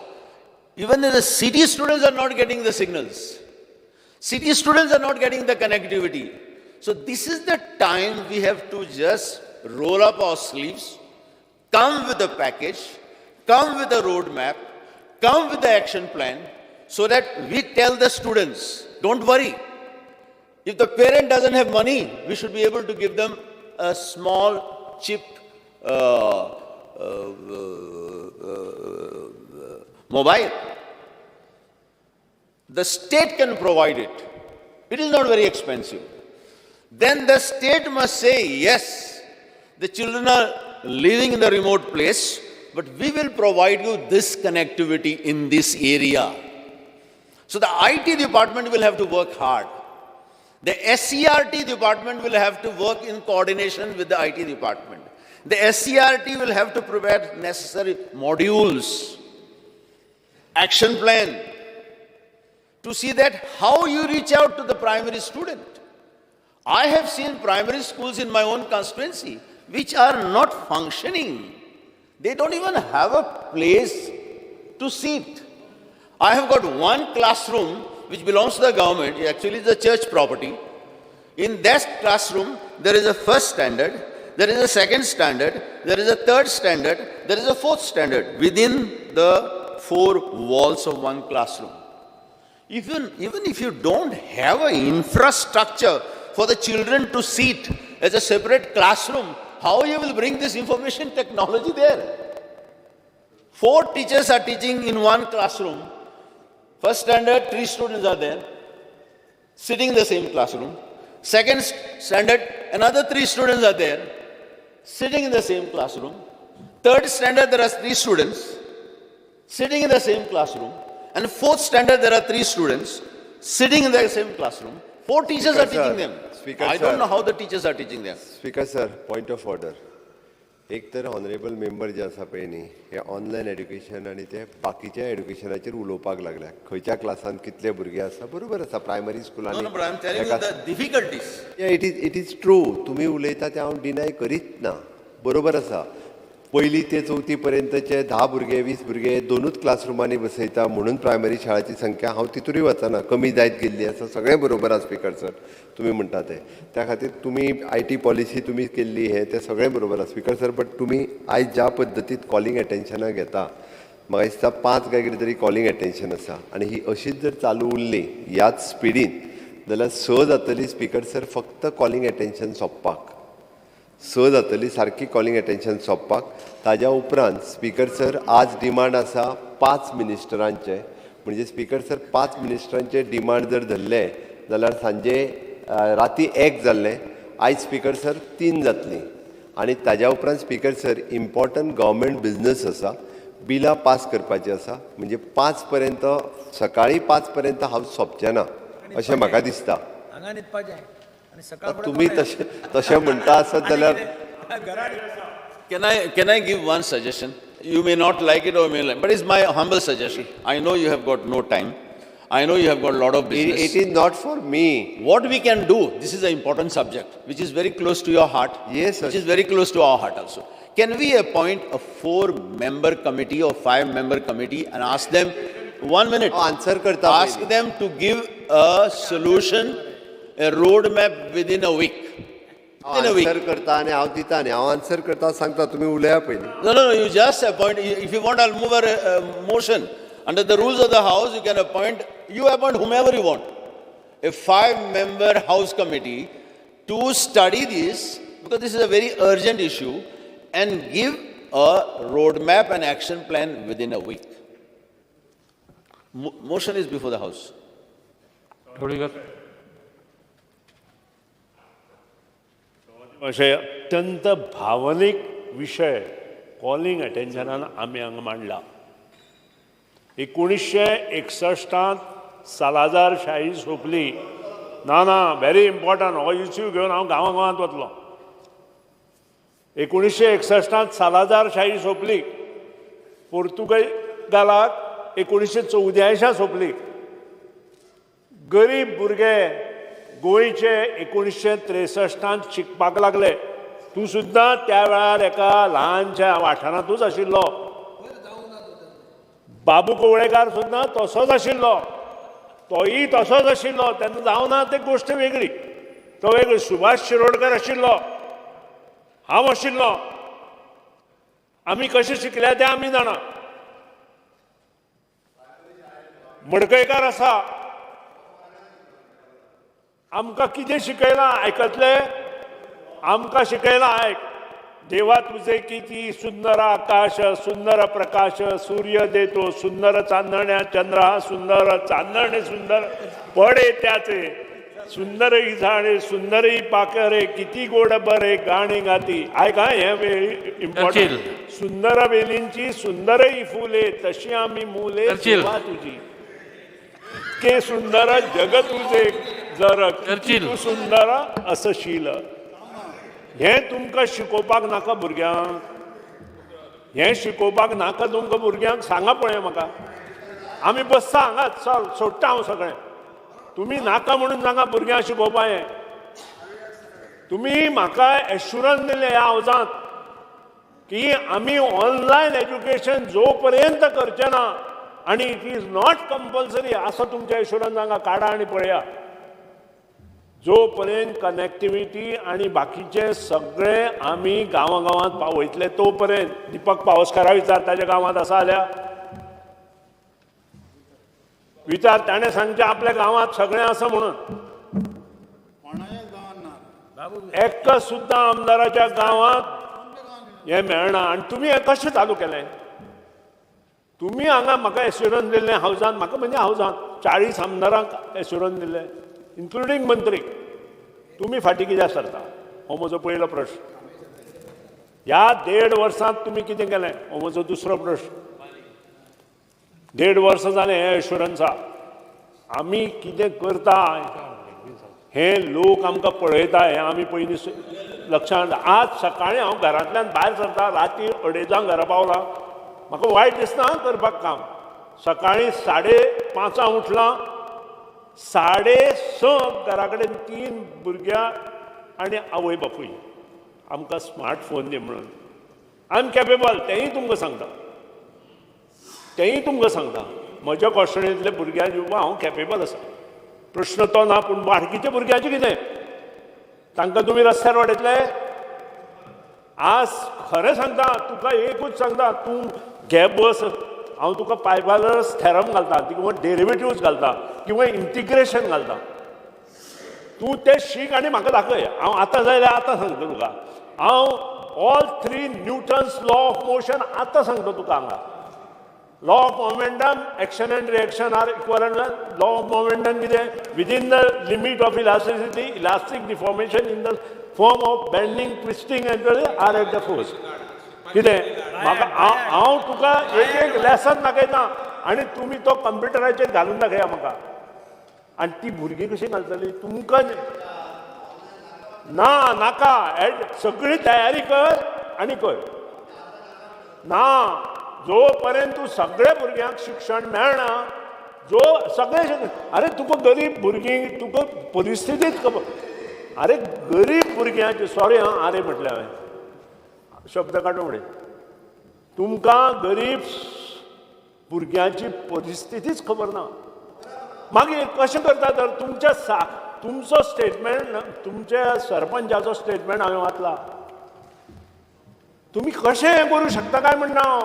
even the city students are not getting the signals. City students are not getting the connectivity. So this is the time we have to just roll up our sleeves, come with a package, come with a roadmap, come with the action plan, so that we tell the students, don't worry. If the parent doesn't have money, we should be able to give them a small chip mobile. The state can provide it. It is not very expensive. Then the state must say, yes, the children are living in the remote place, but we will provide you this connectivity in this area. So the IT department will have to work hard. The SCERT department will have to work in coordination with the IT department. The SCERT will have to prepare necessary modules, action plan, to see that how you reach out to the primary student. I have seen primary schools in my own constituency which are not functioning. They don't even have a place to sit. I have got one classroom which belongs to the government, actually it's a church property. In that classroom, there is a first standard, there is a second standard, there is a third standard, there is a fourth standard within the four walls of one classroom. Even if you don't have an infrastructure for the children to sit as a separate classroom, how you will bring this information technology there? 4 teachers are teaching in one classroom. First standard, 3 students are there, sitting in the same classroom. Second standard, another 3 students are there, sitting in the same classroom. Third standard, there are 3 students, sitting in the same classroom. And fourth standard, there are 3 students, sitting in the same classroom. 4 teachers Speaker are teaching sir, them. Speaker I don't sir. know how the teachers are teaching them. Speaker sir, point of order. एक तर honourable member जे आसा पळय न्ही, हे online education आनी ते बाकीच्या एड्युकेशनाचेर उलोवपाक लागल्या. खंयच्या क्लासान कितले भुरगे आसा, बरोबर आसा, प्रायमरी स्कुलांनी. No, but I am telling you the difficulties. It is true. तुमी उलयता तें हांव डिनाय करीत ना, बरोबर आसा. पयली ते चवथी पर्यंतचे 10 भुरगे 20 भुरगे दोनूच क्लासरुमांनी बसयता म्हणून प्रायमरी शाळाची संख्या हांव तितूरूय वचना, कमी जायत गेल्ली आसा. सगळें बरोबर आसा स्पीकर सर तुमी म्हणटा तें. त्या खातीर तुमी IT policy तुमी केल्ली हें तें सगळें बरोबर आसा स्पीकर सर. बट तुमी आयज ज्या पद्दतीत कॉलिंग एटेन्शनां घेता, म्हाका दिसता 5 काय कितें तरी कॉलिंग एटेन्शन आसा. आनी ही अशीच जर चालू उरली ह्याच स्पिडीन जाल्यार 6 जातली स्पीकर सर फक्त कॉलिंग एटेन्शन सोंपपाक. 6 जातली सारकी कॉलिंग एटेन्शन सोंपपाक. ताज्या उपरांत स्पीकर सर आज डिमांड आसा 5 मिनिस्टरांचे, म्हणजे स्पीकर सर 5 मिनिस्टरांचे डिमांड जर धरले जाल्यार सांजे राती 1 जाल्लें, आयज स्पीकर सर 3 जातली. आनी ताज्या उपरांत speaker sir important government business आसा, बिलां पास करपाची आसा, म्हणजे 5 पर्यंत, सकाळी 5 पर्यंत हांव सोंपचें ना अशें म्हाका दिसता. हांगा न्हिदपाचें आनी सकाळ तुमी तशें तशें म्हणटा आसत जाल्यार Can I give one suggestion? You may not like it or may like, but it's my humble suggestion. I know you have got no time. I know you have got a lot of business. It is not for me. What we can do, this is an important subject, which is very close to your heart. Yes, sir. Which is very close to our heart also. Can we appoint a 4-member committee or 5-member committee and ask them, 1 minute. Answer karta. Ask them to give a solution, a roadmap within a week. Answer करता आनी हांव दिता न्ही, हांव answer करता सांगता, तुमी उलया पयलीं. No, no, you just appoint. If you want, I'll move a motion. Under the rules of the house, you can appoint, you appoint whomever you want. A 5-member house committee to study this, because this is a very urgent issue, and give a roadmap and action plan within a week. Motion is before the house. अशें अत्यंत भावनीक विशय calling अटेन्शनान आमी हांगा मांडला. 1961 Salazar शाही सोंपली. ना ना, व्हेरी इम्पॉर्टंट हो इश्यू घेवन हांव गांवा गांवांत वतलो. 1961 सालाजार शाही सोंपली, पोर्तुगालाक 1984 सोंपली. गरीब भुरगे गोंयचे 1963 शिकपाक लागले. तूं सुद्दां त्या वेळार एका ल्हानशा वाठारांतूच आशिल्लो. बाबू कवळेकार सुद्दां तसोच आशिल्लो, तोय तसोच आशिल्लो. तेन्ना जावना ते गोश्ट वेगळी, तो वेगळी. सुभाष शिरोडकर आशिल्लो, हांव आशिल्लो. आमी कशें शिकल्या तें आमी जाणा. मडकयकार आसा, आमकां कितें शिकयलां आयकतले? आमकां शिकयलां आयक. देवा तुझे किती सुंदर आकाश, सुंदर प्रकाश, सूर्य देतो सुंदर चांदण्या, चंद्र हा सुंदर चांदणे सुंदर पडे त्याचे. सुंदर ही झाडे सुंदर ही पाखरे किती गोड बरे गाणे गाती. आयका हें इम्पॉर्टंट. सुंदर वेलींची सुंदर ही फुले तशी आमी मुले देवा तुजी. इतके सुंदर जग तुझे जर तूं सुंदर असशील. हें तुमकां शिकोवपाक नाका भुरग्यांक, हें शिकोवपाक नाका तुमकां भुरग्यांक. सांगा पळय म्हाका, आमी बसता हांगाच, चल सोडटा हांव सगळें. तुमी नाका म्हणून सांगा भुरग्यांक शिकोवपा हें. तुमी म्हाका एश्युरन्स दिलें ह्या हावजांत की आमी ऑनलायन एज्युकेशन जो पर्यंत करचे ना आनी it is not compulsory असो तुमचें एश्युरन्स हांगा काडा आनी पळया. जो पर्यंत कनेक्टिविटी आनी बाकीचें सगळें आमी गांवां गांवांत पावयतले तो पर्यंत. दीपक पावसकारा विचार, ताच्या गांवांत आसा जाल्यार विचार, ताणें सांगचें आपल्या गांवांत सगळें आसा म्हणून. एका सुद्दां आमदाराच्या गांवांत हें मेळना. आनी तुमी हें कशें चालू केलें? तुमी हांगा म्हाका एश्युरन्स दिल्लें हावजांत, म्हाका म्हणजे हावजांत 40 आमदारांक एश्युरन्स दिल्लें इन्क्लुडींग मंत्री. तुमी फाटीं कित्याक सरता? हो म्हजो पयलो प्रश्न. ह्या 1.5 वर्सांत तुमी कितें केलें? हो म्हजो दुसरो प्रश्न. 1.5 वर्स जालें हें एश्युरन्सा. आमी कितें करता हें लोक आमकां पळयता, हें आमी पयलीं लक्षांत. आज सकाळीं हांव घरांतल्यान भायर सरता, राती 2:30 घरा पावलां. म्हाका वायट दिसना करपाक काम. सकाळीं 5:30 उठलां, 6:30 घरा कडेन 3 भुरग्यां आनी आवय बापूय आमकां स्मार्टफोन दी म्हणून. I am capable, तेंय तुमकां सांगता, तेंय तुमकां सांगता. म्हज्या कॉन्स्टिट्युएन्सींतल्या भुरग्यांक दिवपाक हांव कॅपेबल आसा, प्रश्न तो ना. पूण बाकीच्या भुरग्यांचें कितें? तांकां तुमी रस्त्यार वाडयतले? आज खरें सांगता तुका, एकूच सांगता, तूं घे बस, हांव तुका पायथागोरस थेरम घालता किंवा डेरिवेटिव्स घालता किंवा इंटिग्रेशन घालता, तूं तें शीक आनी म्हाका दाखय. हांव आतां जाय जाल्यार आतां सांगता तुका, हांव all 3 Newton's law of motion आतां सांगता तुका हांगा. Law of momentum, action and reaction are equal. Law of momentum कितें? Within the limit of elasticity, elastic deformation in the form of bending, twisting and are at the force. कितें म्हाका हांव तुका एक एक लेसन दाखयता आनी तुमी तो कंप्युटराचेर घालून दाखया म्हाका. आनी ती भुरगीं कशीं घालतलीं तुमकां? ना नाका, सगळी तयारी कर आनी कर. ना, जो पर्यंत तूं सगळ्या भुरग्यांक शिक्षण मेळना, जो सगळे, अरे तुका गरीब भुरगीं, तुका परिस्थितीच खबर. अरे गरीब भुरग्यांची, सॉरी हां, अरे म्हटलें हांवें, शब्द काडून उडय. तुमकां गरीब भुरग्यांची परिस्थितीच खबर ना. मागीर कशें करता तर? तुमच्या तुमचो स्टेटमेंट, तुमच्या सरपंचाचो स्टेटमेंट हांवें वाचला. तुमी कशें हें करूं शकता काय म्हणटा हांव?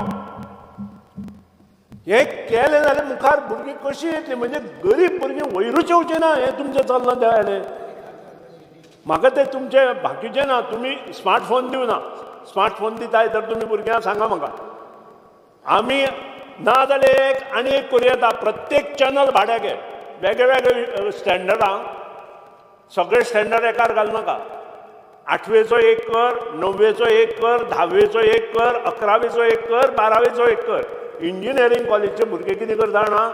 हें केलें जाल्यार मुखार भुरगीं कशीं येतलीं? म्हणजे गरीब भुरगीं वयरूच येवचें ना हें तुमचें चल्लां त्या हेणें. म्हाका तें तुमचें बाकीचें ना, तुमी स्मार्टफोन दिवना. स्मार्टफोन दिताय तर तुमी भुरग्यांक सांगा म्हाका. आमी ना जाल्यार एक आनी एक करूं येता, प्रत्येक चॅनल भाड्याक घे, वेगळे वेगळे स्टँडर्डांक, सगळे स्टँडर्ड एकार घालनाका. 8वेचो एक कर, 9वेचो एक कर, 10वेचो एक कर, 11वेचो एक कर, 12वेचो एक कर. इंजिनियरींग कॉलेजचे भुरगे कितें करता जाणा?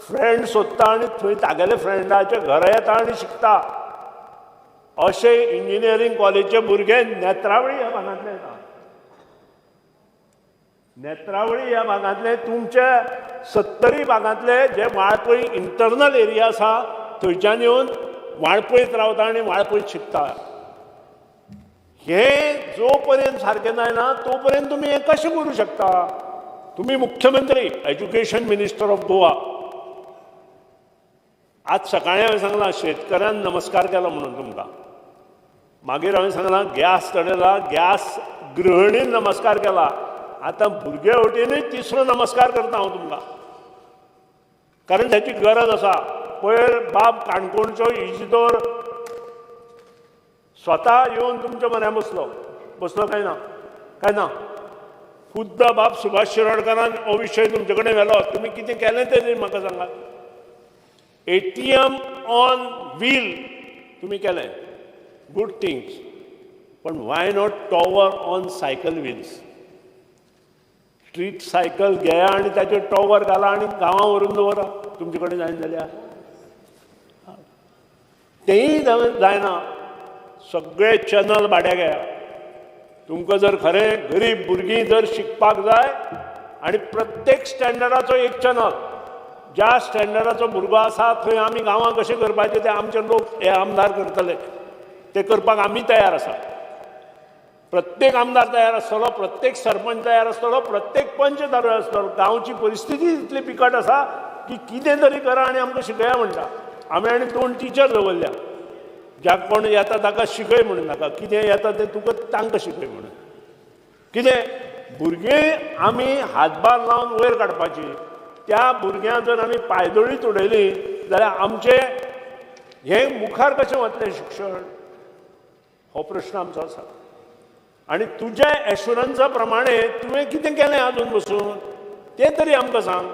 फ्रेंड सोदता आनी थंय तागेले फ्रेंडाच्या घरा येता आनी शिकता. अशे इंजिनियरींग कॉलेजचे भुरगे नेत्रावळी ह्या भागांतले येता. नेत्रावळी ह्या भागांतले, तुमच्या 70 भागांतले जे वाळपय इंटरनल एरिया आसा थंयच्यान येवन वाळपयत रावता आनी वाळपयत शिकता. हे जो पर्यंत सारकें जायना तो पर्यंत तुमी हें कशें करूं शकता? तुमी मुख्यमंत्री, एज्युकेशन मिनिस्टर ऑफ गोवा. आज सकाळीं हांवें सांगलां शेतकऱ्यान नमस्कार केलो म्हणून तुमकां. मागीर हांवें सांगलां गॅस चडयला, गॅस गृहिणीन नमस्कार केला. आतां भुरग्या वटेनूय तिसरो नमस्कार करता हांव तुमकां, कारण ताची गरज आसा. पयर बाब काणकोणचो इजिदोर स्वता येवन तुमच्या म्हऱ्या बसलो, बसलो काय ना? काय ना? खुद्द बाब सुभाष शिरोडकारान हो विशय तुमचे कडेन व्हेलो. तुमी कितें केलें तें म्हाका सांगात. ATM on wheel तुमी केलें, गूड थिंग्स, पण why not tower on cycle wheels? Street cycle घेया आनी ताचेर टॉवर घाला आनी गांवां व्हरून दवरा. तुमचे कडेन जायना जाल्यार तेंय जायना. सगळे चॅनल भाड्या घेया. तुमकां जर खरें गरीब भुरगीं जर शिकपाक जाय आनी प्रत्येक स्टँडर्डाचो एक चॅनल, ज्या स्टँडर्डाचो भुरगो आसा थंय आमी गांवां कशें करपाचें तें आमचे लोक हे आमदार करतले, ते करपाक आमी तयार आसा. प्रत्येक आमदार तयार आसतलो, प्रत्येक सरपंच तयार आसतलो, प्रत्येक पंच तयार आसतलो. गांवची परिस्थिती इतली बिकट आसा की कितें तरी करा आनी आमकां शिकया म्हणटा. आमी आनी 2 टिचर दवरल्या, ज्या कोण येता ताका शिकय म्हणून नाका, कितें येता तें तुका तांकां शिकय म्हणून. कितें भुरगीं आमी हातभार लावन वयर काडपाची, त्या भुरग्यांक जर आमी पांयदोळीत उडयली जाल्यार आमचें हें मुखार कशें वतलें शिक्षण, हो प्रश्न आमचो आसा. आनी तुज्या एश्युरन्सा प्रमाणे तुवें कितें केलें आजून बसून तें तरी आमकां सांग.